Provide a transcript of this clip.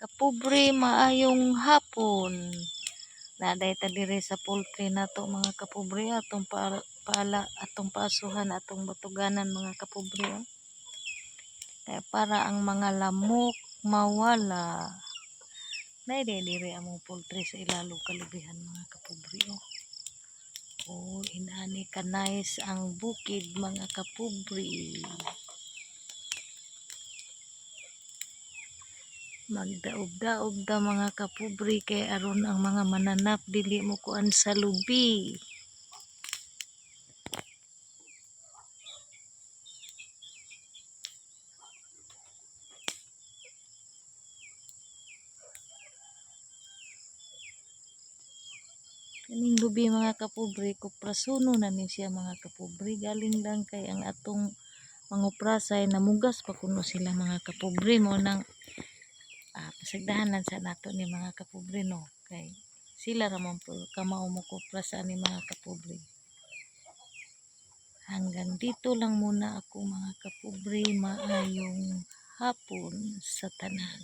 Kapobre, maayong hapon. Naa day ta diri sa poultry nato, mga kapobre, atong paala, atong paasuhan atong batuganan, mga kapobre, oh. Kaya para ang mga lamok mawala. Naa day diri among poultry sa ilalog kalubihan, mga kapobre, oh. Oh, inani ka nice ang bukid, mga kapobre. Magdaob-daob ta, mga kapobre, kay aron ang mga mananap dili mo kuan sa lubi. Kaning lubi, mga kapobre, kuprasuno na ni siya, mga kapobre. Galing lang kay ang atong manguprasay namugas pa kuno sila, mga kapobre, mo nang pasagdahan lang sa nato ni, mga kapobre, no, kay sila ra man po kamao mo kupras ani, mga kapobre. Hanggang dito lang muna ako, mga kapobre. Maayong hapon sa tanan.